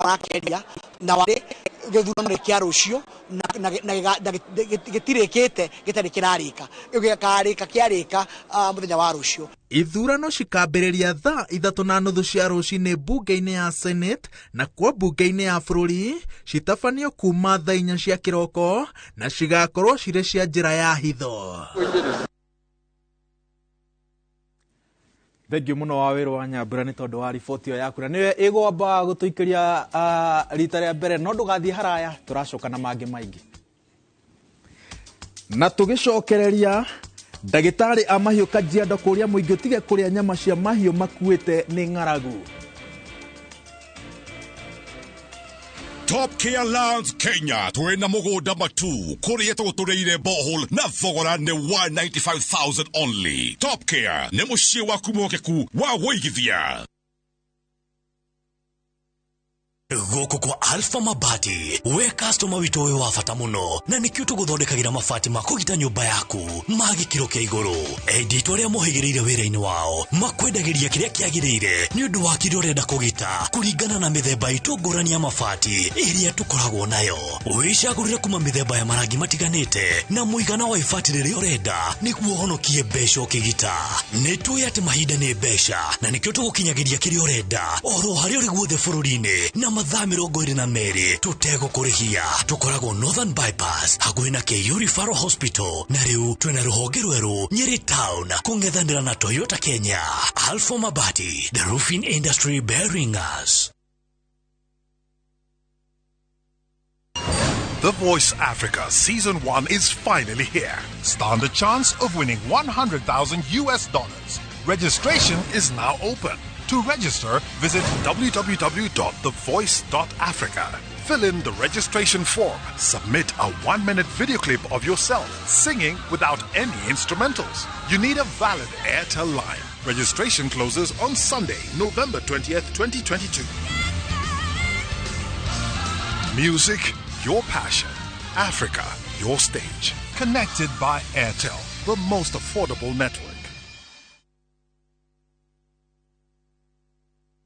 Makeria na wale gĩthurano kĩa rũciũ na gĩtirĩkĩte gĩtarĩ kĩrarĩka gĩkarĩka kĩarĩka mũthenya wa rũciũ. Ithurano cikambĩrĩria thaa 3:30 cia rũcinĩ mbunge-inĩ ya Senate na kuo mbunge-inĩ ya bũrũri citabanio kuma thaa 4 cia kĩroko na cigakorwo cirĩ cia njĩra ya hitho. Thank you muno wa wĩra wa Nyambura nĩ tondũ wa riboti ĩyo yaku na nĩwe ĩgwamba gũtũikĩria rita rĩa mbere no ndũgathiĩ haraya tũracoka na mangĩ maingĩ. Na tũgĩcokereria ndagĩtarĩ a mahiũ Kajiado kũrĩa mũingĩ ũtige kũrĩa nyama cia mahiũ makuĩte nĩ ng'aragu. Top Care Lands Kenya twina mugunda matu kuria tugutureire borehole na thogora ni 195,000 only. Top Care ni muciĩ waku mwokeku wa wũigithia. Gũkũ kwa Alpha Mabati we customer witũ wĩ wa bata mũno na nĩkĩo tũgũthondekagĩra mabati ma kũgita nyũmba yaku ma gĩkĩro kĩa igũrũ. Endia aitũ arĩa mohĩgĩrĩire wĩra-inĩ wao makwendagĩria kĩrĩa kĩagĩrĩire nĩ ũndũ wa kĩrĩa ũrenda kũgita kũringana na mĩthemba itũ ngũrani ya mabati ĩrĩa tũkoragwo nayo. Wĩcagũrĩre kuma mĩthemba ya marangi matiganĩte na mũigana wa ibati rĩrĩa ũrenda nĩguo ũhonokie mbeca ũkĩgita. Nĩ tũĩ atĩ mahinda nĩ mbeca na nĩkĩo tũgũkinyagĩria kĩrĩa ũrenda oro harĩa ũrĩ guothe bũrũri-inĩ na mathaa 22 tũtegũkũrĩhia. Tũkoragwo Northern Bypass hakuhĩ na KU Referral Hospital na rĩu twĩna rũhonge rwerũ Nyeri Town kũng'ethanĩra na Toyota Kenya. Alpha Mabati, the roofing industry bearing us. The Voice Africa Season 1 is finally here. Stand a chance of winning $100,000 US. Registration is now open. To register, visit www.thevoice.africa. Fill in the registration form. Submit a 1-minute video clip of yourself singing without any instrumentals. You need a valid Airtel line. Registration closes on Sunday, November 20th, 2022. Music, your passion. Africa, your stage. Connected by Airtel, the most affordable network.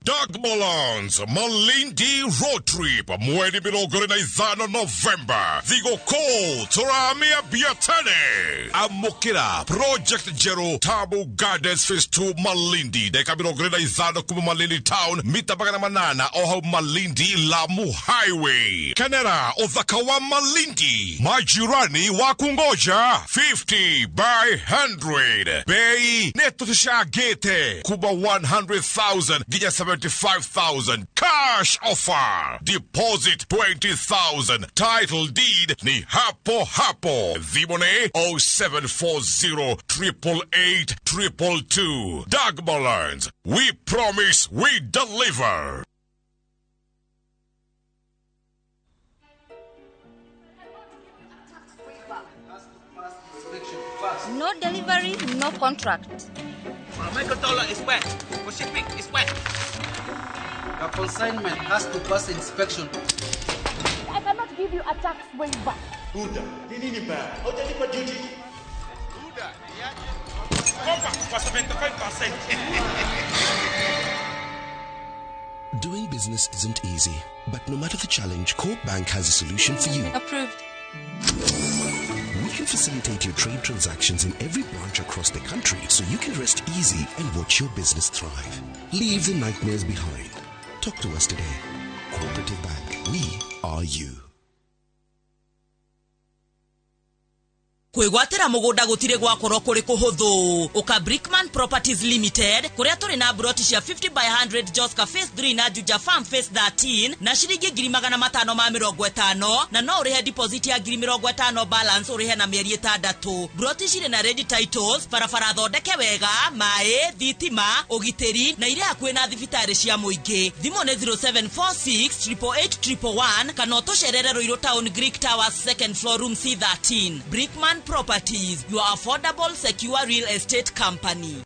Dagbolans Malindi Road Trip mweri 25 November thigũkũ tũramia biatene amũkĩra Project Jero Tabu Gardens Phase 2 Malindi ndagĩka 25 kuma Malindi Town mita 800 o hau Malindi Lamu Highway. Kenera ũthaka wa Malindi, majirani wa kungoja 50 by 100 bei nĩ tũcangĩte kuma 100,000 nginya 75,000 cash offer, deposit 20,000, title deed ni hapo hapo. Thimũ 0740 888 222. Dagbolans, we promise we deliver. No delivery, no contract. Michael Dollar is wet. For shipping is wet. The consignment has to pass inspection. I cannot give you a tax waiver. Buddha, nini baya? Hujalipa duty. Buddha, cover for 75%. Doing business isn't easy, but no matter the challenge, Corp Bank has a solution for you. Approved. We can facilitate your trade transactions in every branch across the country so you can rest easy and watch your business thrive. Leave the nightmares behind. Talk to us today. Cooperative Bank. We are you. Kwĩgwatĩra mũgũnda gũtirĩ gwakorwo kũrĩ kũhũthũ. Ũka Brickman Properties Limited kũrĩa tũrĩ na broti cia 50 by 100 Joska Phase 3 na Juja Farm Phase 13 na ciringi 550,000 na no ũrĩhe deposit ya 50,000 balance ũrĩhe na mĩeri 6. Broti cirĩ na ready titles, barabara thondeke wega, maĩ, thitima, ũgitĩri na irĩ hakuhĩ na thibitarĩ cia mũingĩ. Thimũ nĩ 0746 888 111 kana ũtũcerere Ruiru Town Greek Towers second floor room C13. Brickman Properties, your affordable, secure real estate company.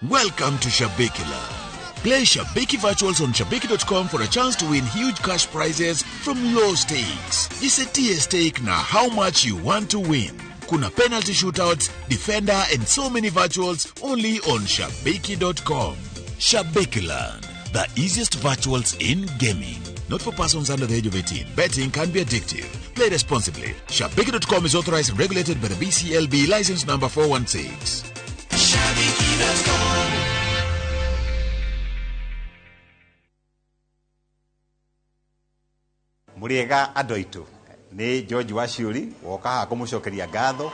Welcome to Shabiki Land. Play Shabiki Virtuals on Shabiki.com for a chance to win huge cash prizes from low stakes. Jisetie stake na how much you want to win. Kuna penalty shootouts, defender and so many virtuals only on Shabiki.com. Shabiki Land. The easiest virtuals in gaming. Not for persons under the age of 18. Betting can be addictive. Play responsibly. Shabiki.com is authorized and regulated by the BCLB, license number 416. Shabiki.com. Muriega andu aitu ni George Waciuri woka haha kumucokeria ngatho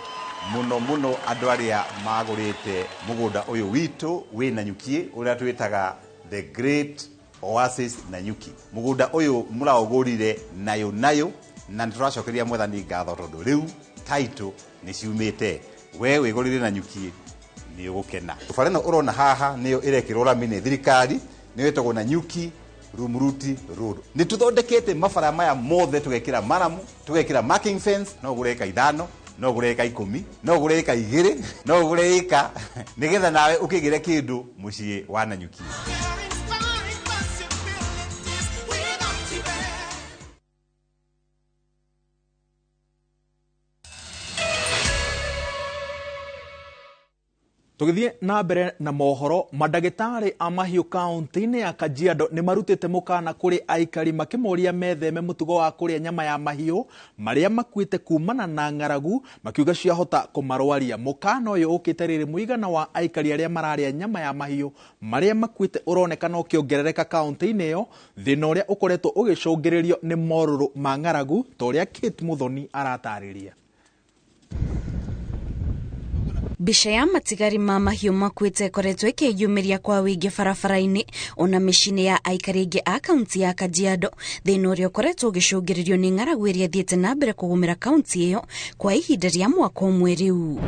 muno muno andu aria magurite mugunda uyu witu wi Nanyuki uria twitaga the Great Oasis Nanyuki. Mugunda uyu muraugurire nayo nayo na nituracokeria Mwathani ngatho tondu riu title ni ciumite. We wigurire Nanyuki ni ugukena. Bara ĩno urona haha niyo irekirwo rami ni thirikari, niyo ĩtagwo Nanyuki Rumuruti Road. Nĩ tũthondekete mabara maya mothe, tũgekĩra maramu, tũgekĩra marking fence. No ũgũre ĩka 5, no ũgũre ĩka 10, no ũgũre ĩka 2, no ũgũre ĩka, nĩgetha nawe ũkĩgĩre kĩndũ mũciĩ wa Nanyuki. Tũgĩthiĩ na mbere na mohoro, mandagĩtarĩ a mahiũ kaunti-inĩ ya Kajiado nĩ marutĩte mũkana kũrĩ aikari makĩmoria metheme mũtugo wa kũrĩa nyama ya mahiũ marĩa makuĩte kumana na ng'aragu, makiuga ciahota kũmarwaria. Mũkana ũyũ ũkĩte rĩrĩ mũigana wa aikari arĩa mararĩa nyama ya mahiũ marĩa makuĩte ũronekana ũkĩongerereka kaunti-inĩ ĩyo, thĩna ũrĩa ũkoretwo ũgĩcũngĩrĩrio nĩ morũrũ ma ng'aragu ta ũrĩa Kate Muthoni aratarĩria. Mbica ya matigari ma mahiũ makuĩte ĩkoretwo ĩkĩyumĩria kwa wĩingĩ barabara-inĩ ona mĩciĩ-inĩ ya aikari aingĩ a kaunti ya Kajiado, thĩna ũrĩa ũkoretwo ũgĩcũngĩrĩrio nĩ ng'aragu ĩrĩa ĩthiĩte na mbere kũgũmĩra kaunti ĩyo kwa ihinda rĩa mwaka ũmwe rĩu.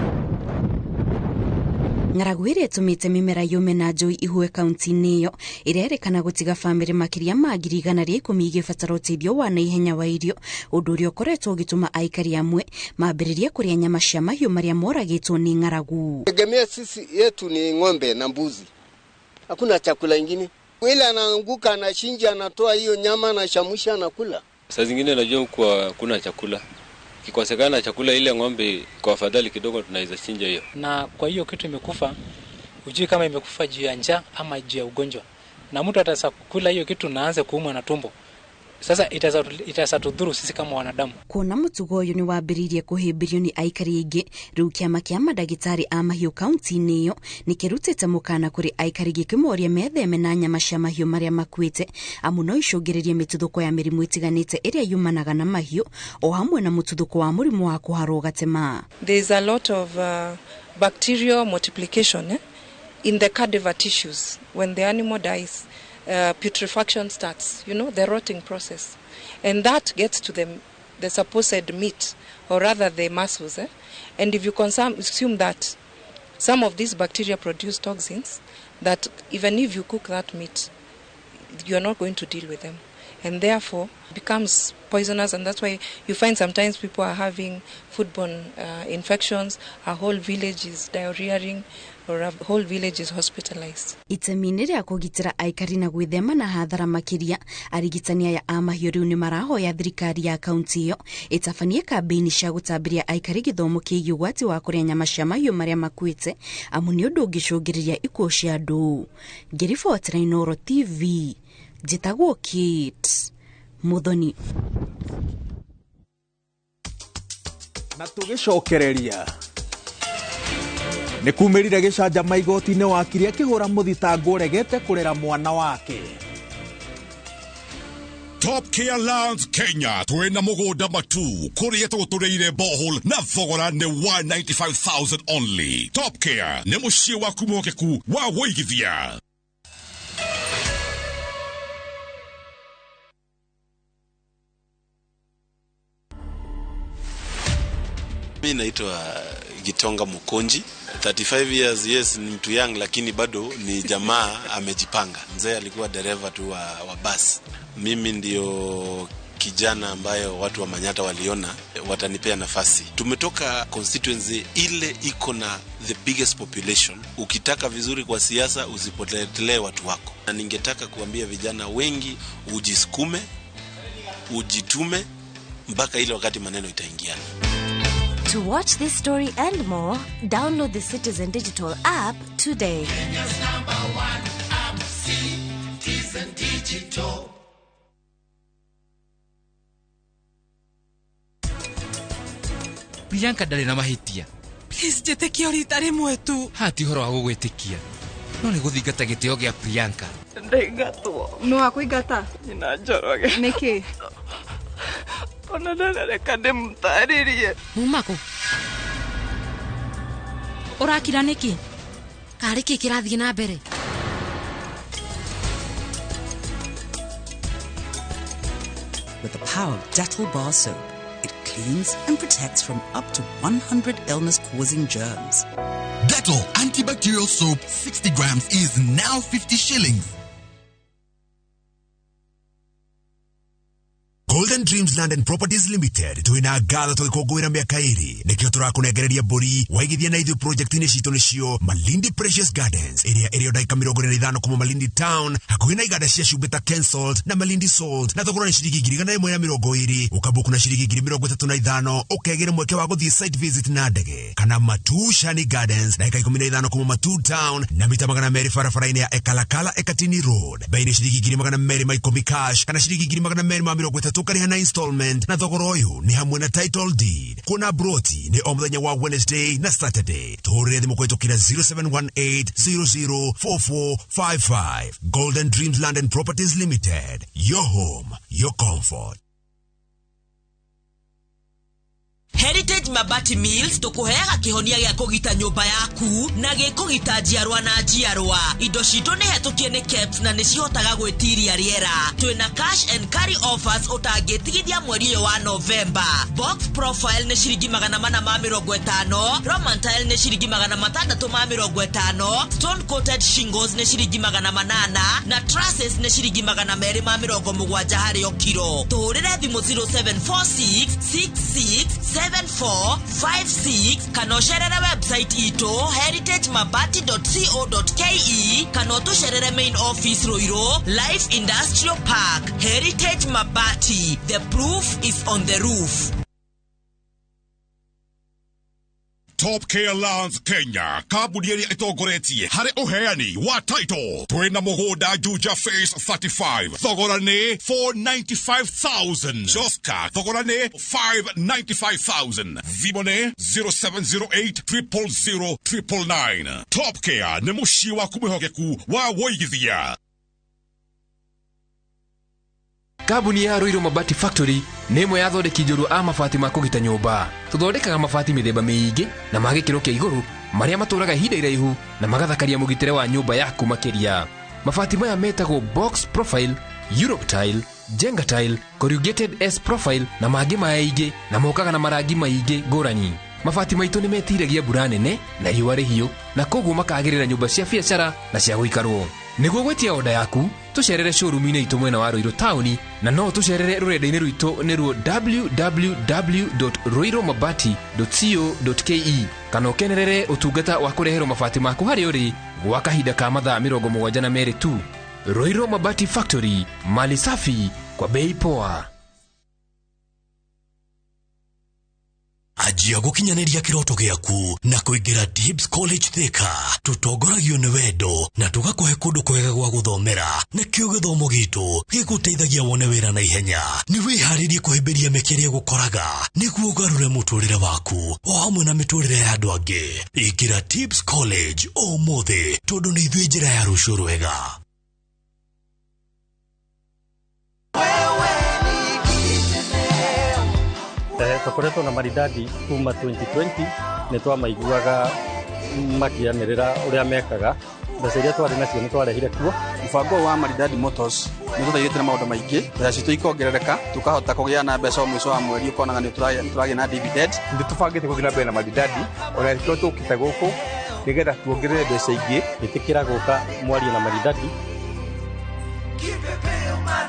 Ng'aragu ĩrĩa ĩtũmĩte mĩmera yũme na njũi ihue kaunti-inĩ ĩyo ĩrerĩkana gũtiga bamĩrĩ makĩria ma 110,000 igĩbatara ũteithio wa naihenya wa irio, ũndũ ũrĩa ũkoretwo ũgĩtũma aikari amwe mambĩrĩrie kũrĩa nyama cia mahiũ marĩa moragĩtwo nĩ ng'aragu. Tegemea sisi yetu ni ng'ombe na mbuzi, hakuna chakula ingine. Ile anaanguka anachinja, anatoa hiyo nyama, anashamusha, anakula. Saa zingine najua kwa kuna chakula kikosekana chakula, ile ng'ombe kwa afadhali kidogo tunaweza chinja hiyo. Na kwa hiyo kitu imekufa, hujui kama imekufa juu ya njaa ama juu ya ugonjwa, na mtu ataweza kula hiyo kitu na aanze kuumwa na tumbo. Sasa itaweza tudhuru sisi kama wanadamu. Kuona mũtugo ũyũ nĩ wambĩrĩirie kũhĩmbĩrio nĩ aikari aingĩ, rĩu kĩama kĩa mandagĩtarĩ a mahiũ kaunti-inĩ ĩyo nĩ kĩrutĩte mũkana kũrĩ aikari gĩkĩmoria metheme na nyama cia mahiũ marĩa makuĩte, amu no icũngĩrĩrie mĩtuthũko ya mĩrimũ ĩtiganĩte ĩrĩa yumanaga na mahiũ o hamwe na mũtuthũko wa mũrimũ wa kũharwo gatema. There is a lot of bacterial multiplication in the cadaver tissues. When the animal dies, putrefaction starts, the rotting process. And that gets to the supposed meat, or rather the muscles. And if you consume that, some of these bacteria produce toxins that even if you cook that meat, you're not going to deal with them. And therefore becomes poisonous, and that's why you find sometimes people are having foodborne infections, a whole village is diarrheaing, or a whole village is hospitalized. Itemi-inĩ rĩa kũgitĩra aikari na gwĩthema na hathara makĩria, arigitani aya a mahiũ rĩu nĩ marahoya thirikari ya kaunti ĩyo ĩtabanie kambĩini cia gũtambĩria aikari gĩthomo kĩgiĩ ũgwati wa kũrĩa nyama cia mahiũ marĩa makuĩte, amu nĩ ũndũ ũngĩcũngĩrĩria ikuũ cia andũ. Ngĩribotera Inooro TV, njĩtagwo Kate Muthoni. Na tũgĩcokereria nĩ kumĩrire gĩcanjama igoti-inĩ wakiri akĩhũra mũthitangwo ũregete kũrera mwana wake. Top Care Lands Kenya twina mugunda matu kuria tugutureire borehole na thogora ni 195,000 only. Top Care ni muciĩ waku mwokeku wa wũigithia. Mi naitwa Gitonga Mukonji, 35 years, yes, ni mtu young lakini bado ni jamaa amejipanga. Mzee alikuwa dereva tu wa bus. Mimi ndio kijana ambayo watu wa Manyata waliona watanipea nafasi. Tumetoka constituency ile iko na the biggest population. Ukitaka vizuri kwa siasa usipotelee watu wako. Na ningetaka kuambia vijana wengi ujisukume, ujitume mpaka ile wakati maneno itaingiana. To watch this story and more, download the Citizen Digital app today. Kenya's number one app, Citizen. Digital. Priyanka ndarĩ na mahĩtia. Please njĩtĩkie o rita rĩmwe tu. Haha ti ũhoro wa gũgwĩtĩkia, no nĩ gũthingata gĩtĩo gĩa Priyanka. Ndaingatwo. Nũ akũingata? Nyina Njoroge. Nĩkĩ? Ona ndarareka ndĩmũtarĩrie. Muma kũ? Ũrakira nĩkĩ? Karĩ kĩ kĩrathiĩ na mbere? With the power of Dettol bar soap, it cleans and protects from up to 100 illness-causing germs. Dettol antibacterial soap 60 grams is now 50 shillings. Golden Dreams Land and Properties Limited twina ngatho tũgĩkũngũĩra mĩaka ĩrĩ nĩkĩo tũrakũnengereria mbũri waigithia na ithuĩ project-inĩ citũ nĩcio Malindi Precious Gardens ĩrĩa ĩrĩ o ndagĩka 45 kuma Malindi Town hakuhĩ na iganda cia cumbĩ ta Kensalt na Malindi Salt na thogora nĩ ciringi 120,000 ũkabuku na ciringi 35,000 ũkegĩra mweke wa gũthiĩ site visit na ndege kana Matu Shani Gardens ndagĩka 15 kuma Matu Town na mita 200 barabara-inĩ ya Ekalakala Ekatini Road bei nĩ ciringi 210,000 cash kana ciringi 230,000 ũkarĩha na installment na thogora ũyũ nĩ hamwe na title deed. Kuona broti nĩ o mũthenya wa Wednesday na Saturday. Tũhũrĩre thimũ kũhĩtũkĩra 0718004455. Golden Dreams Land and Properties Limited. Your home, your comfort. Heritage Mabati Mills tukuheaga kihonia gĩa kũgita nyũmba yaku na gĩkũgita njiarwa na njiarwa. Indo citũ nĩ hetũkie nĩ KEBS na nĩ cihotaga gwĩtiria rĩera. Twĩna cash and carry offers ũtangĩtigithia mweri ũyũ wa November. Box profile nĩ ciringi 450, Roman tile nĩ ciringi 650, stone coated shingles nĩ ciringi 800 na trusses nĩ ciringi 270 harĩ o kiro. Tũhũrĩre thimũ 0746 66 7456 kana ũcerere website itũ heritagemabati.co.ke kana ũtũcerere main office Ruiru Life Industrial Park. Heritage Mabati, the proof is on the roof. Top Care Lands Kenya kambuni ĩrĩa ĩtongoretie harĩ ũheani wa title twĩna mũgũnda Juja Phase 35 thogora nĩ 495,000 Joska thogora nĩ 595,000 thimũ nĩ 0708 000 999. Top Care nĩ mũciĩ waku mwĩhokeku wa wũigithia. Kambuni ya Ruiru Mabati Factory nĩ ĩmwe ya athondeki njorua a mabati ma kũgita nyũmba. Tũthondekaga mabati mĩthemba mĩingĩ na ma gĩkĩro kĩa igũrũ marĩa matũraga ihinda iraihu na magathakaria mũgitĩre wa nyũmba yaku makĩria. Mabati maya metagwo box profile, Europe tile, Jenga tile, corrugated S profile na mangĩ maingĩ na mokaga na marangi maingĩ ngũrani. Mabati maitũ nĩ metiragia mbura nene na riũa rĩhiũ na koguo makagĩrĩra nyũmba cia biacara na cia gũikarwo. Nĩguo gwĩtia oda yaku tũcerere showroom-inĩ itũ mwena wa Ruiru taũni na no tũcerere rũrenda-inĩ rwitũ nĩruo www.ruirumabati.co.ke kana ũkenerere ũtungata wa kũreherwo mabati maku harĩa ũrĩ gwa kahinda ka mathaa 72 tu. Ruiru Mabati Factory, mali safi kwa bei poa. Anjia gũkinyanĩria kĩroto gĩaku na kũingĩra Dibs College Thika. Tũtongoragio nĩ wendo na tũgakũhe kũndũ kwega gwa gũthomera, nakĩo gĩthomo gitũ gĩgũteithagia wone wĩra na ihenya. Nĩ wĩharĩrie kũhĩmbĩria mĩeke ĩrĩa ĩgũkoraga nĩguo ũgarũre mũtũrĩre waku o hamwe na mĩtũrĩre ya andũ angĩ. Ingĩra Dibs College ũmũthĩ tondũ nĩ ithuĩ njĩra ya rũciũ rwega. Tũkoretwo na Maridadi kuma 2020 nĩ twamaiguaga makĩanĩrĩra ũrĩa mekaga. Mbeca iria twarĩ nacio nĩ twarehire kuo. Mũbango wa Maridadi Motors nĩ ũtũteithĩtie na maũndũ maingĩ, mbeca citũ ikongerereka, tũkahota kũgĩa na mbeca o mũico wa mweri ũkonaga nĩ tũragĩa na dividend. Nĩ tũbangĩte gũthiĩ na mbere na Maridadi ona nĩkĩo tũkĩte gũkũ nĩgetha tuongerere mbeca ingĩ. Ĩtĩkĩra gũka mwarie na Maridadi.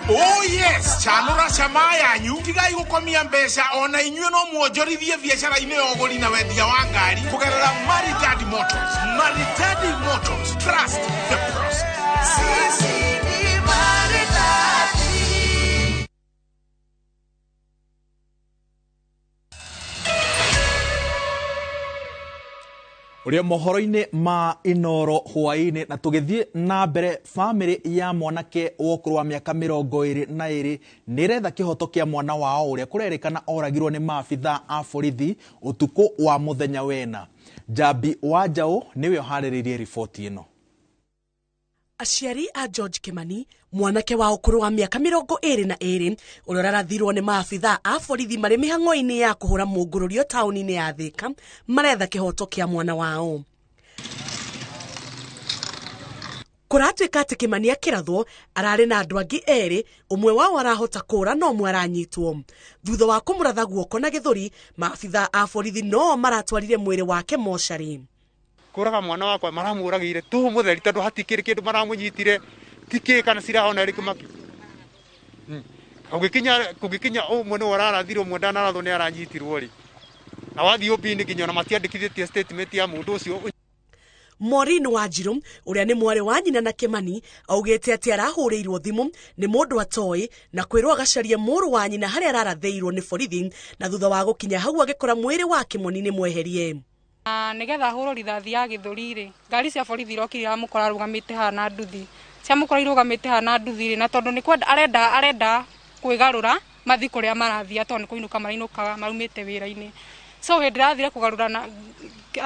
Oh yes, chanura chama yanyu tigai gukomia mbeca ona inyuĩ no muonjorithie biacara-inĩ ya ũgũri na wendia wa ngari kũgerera Maridadi Motors. Maridadi Motors, trust the process. Sisi ni Maridadi. Ũrĩa mohoro-inĩ ma Inoro hwaĩ-inĩ, na tũgĩthiĩ na mbere, bamĩrĩ ya mwanake wa ũkũrũ wa mĩaka 22 nĩ ĩretha kĩhoto kĩa mwana wao ũrĩa kũrerĩkana oragirwo nĩ maabithaa a borithi ũtukũ wa mũthenya wena. Njambi wa Njaũ nĩwe ũharĩrĩirie riboti ĩno. Aciari a George Kimani, mwanake wa ũkũrũ wa mĩaka 22 ũrĩa ũrarathirwo nĩ maabithaa a borithi marĩ mĩhang'o-inĩ ya kũhũra mũngũrũrio taũni-inĩ ya Thĩka, maretha kĩhoto kĩa mwana wao. Kũratuĩka atĩ Kimani akĩrathwo ararĩ na andũ angĩ erĩ, ũmwe wao arahota kũũra no ũmwe aranyitwo. Thutha wa kũmũratha guoko na gĩthũri, maabithaa a borithi no maratwarire mwĩrĩ wake mocarĩ. Kũraga mwana wakwa maramũragĩire tũhũ mũtheri tondũ hatikĩrĩ kĩndũ maramũnyitire tikĩ kana cira ona ĩrĩkũ maki. Kũngĩkinya ũmwe nĩwe ũrarathirwo, ũmwe ndanarathwo nĩ aranyitirwo rĩ. Na wathiĩ OB-inĩ nginya ona matiandĩkithĩtie statement ya mũndũ ũcio. Maureen Wanjiru, ũrĩa nĩ mwarĩ wa nyina na Kimani, augĩte atĩ arahũrĩirwo thimũ nĩ mũndũ atoĩ na kwĩrwo agacarie mũrũ wa nyina harĩa ararathĩirwo nĩ borithi, na thutha wa gũkinya hau agĩkora mwĩrĩ wa Kimani nĩ mweherie. Nĩgetha ahũrwo rithathi ya gĩthũri rĩ, ngari cia borithi irokire iramũkora arũgamĩte haha na nduthi. Ciamũkora irũgamĩte haha na nduthi rĩ, na tondũ nĩ kwenda arenda kwĩgarũra mathiĩ kũrĩa marathiĩ, tondũ nĩ kũinũka marainũkaga marumĩte wĩra-inĩ. So hĩndĩ ĩrĩa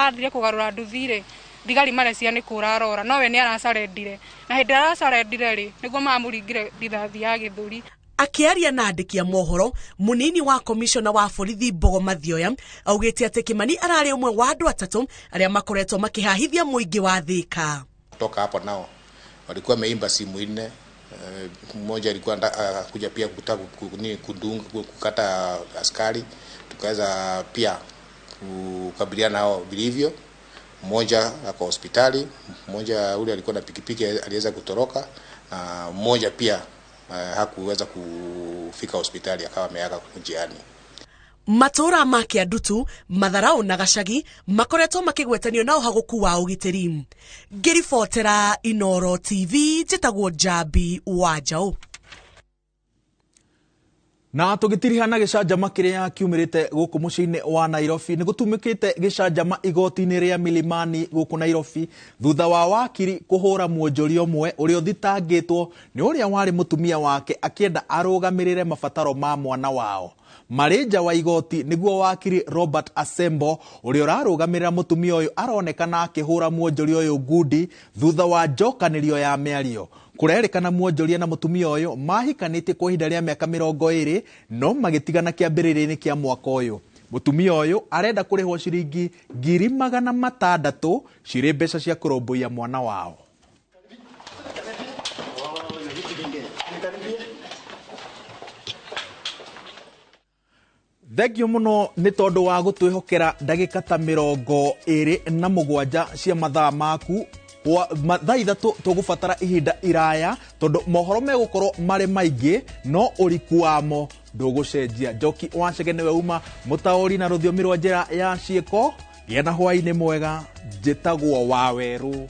athire kũgarũra nduthi rĩ, thigari marecia nĩ kũra arora, no we nĩ aracarendire. Na hĩndĩ ĩrĩa aracarendire rĩ, nĩguo mamũringire rithathi ya gĩthũri. Akĩaria na andĩki a mohoro, mũnini wa komishona wa borithi Mbogo Mathioya augĩte atĩ Kimani ararĩ ũmwe wa andũ atatũ arĩa makoretwo makĩhahithia mũingĩ wa Thĩka. Kutoka hapo nao walikuwa wameimba simu nne, mmoja alikuwa kuja pia kutaka kudunga kukata askari, tukaweza pia kukabiliana nao vilivyo. Mmoja ako hospitali, mmoja ule alikuwa na pikipiki aliweza kutoroka, na mmoja pia hakuweza kufika hospitali akawa ameaga njiani. Matũra ma Kĩandutu, Matharau na Gacagi makoretwo makĩgwetanio na ũhagũku wa ũgitĩri. Ngĩribotera Inoro TV, njĩtagwo Njambi wa Njaũ. Na tũgĩtirihana gĩcanjama kĩrĩa kiumĩrĩte gũkũ mũciĩ-inĩ wa Nairobi, nĩ gũtumĩkĩte gĩcanjama igoti-inĩ rĩa Milimani gũkũ Nairobi thutha wa wakiri kũhũra mwonjoria ũmwe ũrĩa ũthitangĩtwo nĩ ũrĩa warĩ mũtumia wake akĩenda arũgamĩrĩre mabataro ma mwana wao. Marĩ nja wa igoti nĩguo wakiri Robert Asembo ũrĩa ũrarũgamĩrĩra mũtumia ũyũ aronekana akĩhũra mwonjoria ũyũ ngundi thutha wa njokanĩrio ya mĩario. Kũrerĩkana mwonjoria na mũtumia ũyũ mahikanĩtie kwa ihinda rĩa mĩaka 20 no magĩtigana kĩambĩrĩria-inĩ kĩa mwaka ũyũ. Mũtumia ũyũ arenda kũrĩhwo ciringi 600,000 cirĩ mbeca cia kũrũmbũiya mwana wao. Thengio mũno nĩ tondũ wa gũtwĩhokera ndagĩka ta 27 cia mathaa maku. Thaa ithatũ tũgũbatara ihinda iraya tondũ mohoro megũkorwo marĩ maingĩ no ũriku wamo ndũgũcenjia. Njoki wa Chege nĩwe uma mũtaũri na rũthiomi rwa njĩra ya ciĩko. Gĩa na hwaĩ-inĩ mwega. Njĩtagwo Wawerũ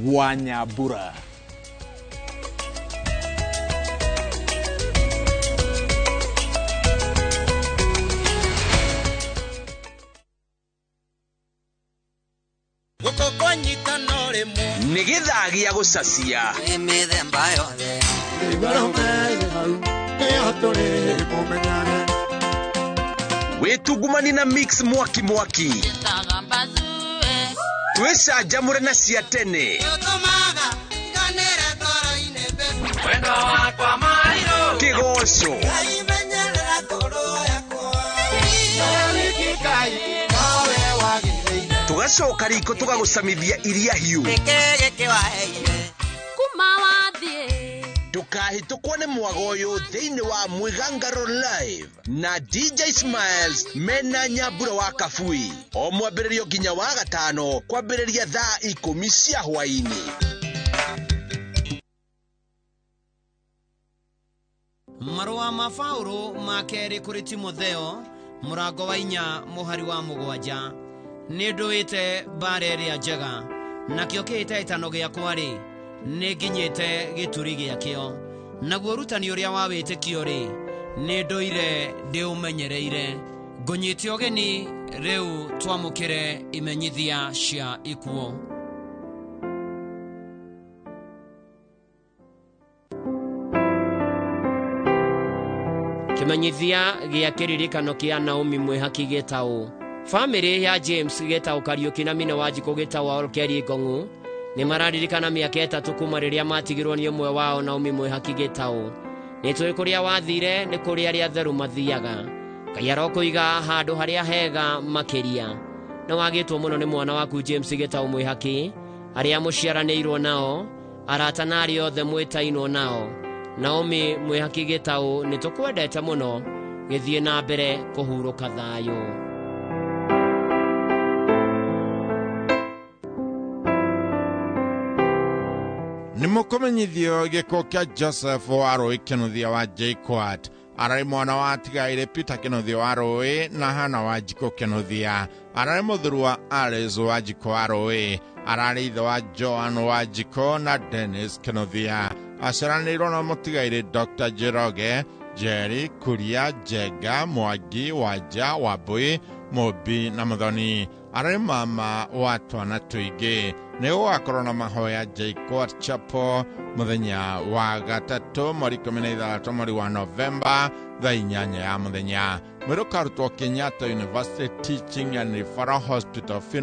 wa Nyambura. Nĩ gĩthaa gĩa gũcacia wĩtungumani na mix mwaki mwaki, twĩcanjamũre na cia tene, kĩgoco tũgacoka riko tũgagũcamithia iria hiũ. Ndũkahĩtũkwo nĩ mwago ũyũ thĩinĩ wa Mwĩgangaro Live na DJ Smiles mena Nyambura wa Kabui o mwambĩrĩrio nginya wa gatano kwambĩrĩria thaa 10 cia hwaĩ-inĩ. Marũa ma Paũlũ ma kerĩ kũrĩ Timotheo mũrango wa 4 mũhari wa 7. Nĩ ndũĩte mbara ĩrĩa njega, nakĩo kĩhĩtahĩtano gĩakwa rĩ, nĩ nginyĩte gĩturi gĩakĩo, naguo ũrutani ũrĩa wa wĩtĩkio rĩ, nĩ ndũire ndĩũmenyereire. Ngũnyite ũgeni rĩu twamũkĩre imenyithia cia ikuũ. Kĩmenyithia gĩa kĩririkano kĩa Naomi Mwĩhaki Gĩtaũ. Famĩlĩ ya James Gĩtaũ Kariũki na Mina Wanjikũ Gĩtaũ wa Olkeri Ngong'u nĩ mararirikana mĩaka 3 kuma rĩrĩa matigirwo nĩ ũmwe wao Naomi Mwĩhaki Gĩtaũ. Nĩ tũĩ kũrĩa wathire nĩ kũrĩa arĩa atheru mathiaga. Ngai arokũiga handũ harĩa hega makĩria. Nĩ wagĩtwo mũno nĩ mwana waku James Gĩtaũ Mwĩhaki, arĩa mũciaranĩirwo nao, arata na arĩa othe mwĩtainwo nao. Naomi Mwĩhaki Gĩtaũ nĩ tũkwendete mũno, gĩthiĩ na mbere kũhurũka thayũ. Nĩ mũkũmenyithio gĩkuũ kĩa Joseph Warũi Kĩnuthia wa JKUAT. Ararĩ mwana wa atigaire Peter Kĩnuthia wa Rũĩ na Hana Wanjikũ Kĩnuthia. Ararĩ mũthuri wa Alice Wanjikũ wa Rũĩ. Ararĩ ithe wa Joan Wanjikũ na Dennis Kĩnuthia. Aciaranĩirwo na mũtigaire Dr. Njoroge, Jerry, Kuria, Njenga, Mwangi, Wanja, Wambui, Mũmbi na Mũthoni. Ararĩ mama wa twana tũingĩ. Nĩ gũgakorwo na mahoya JKUAT Chapel mũthenya wa gatatũ mweri 16 mweri wa Novemba thaa 8 ya mũthenya. Mwĩrĩ ũkarutwo Kenyatta University Teaching and Referral Hospital.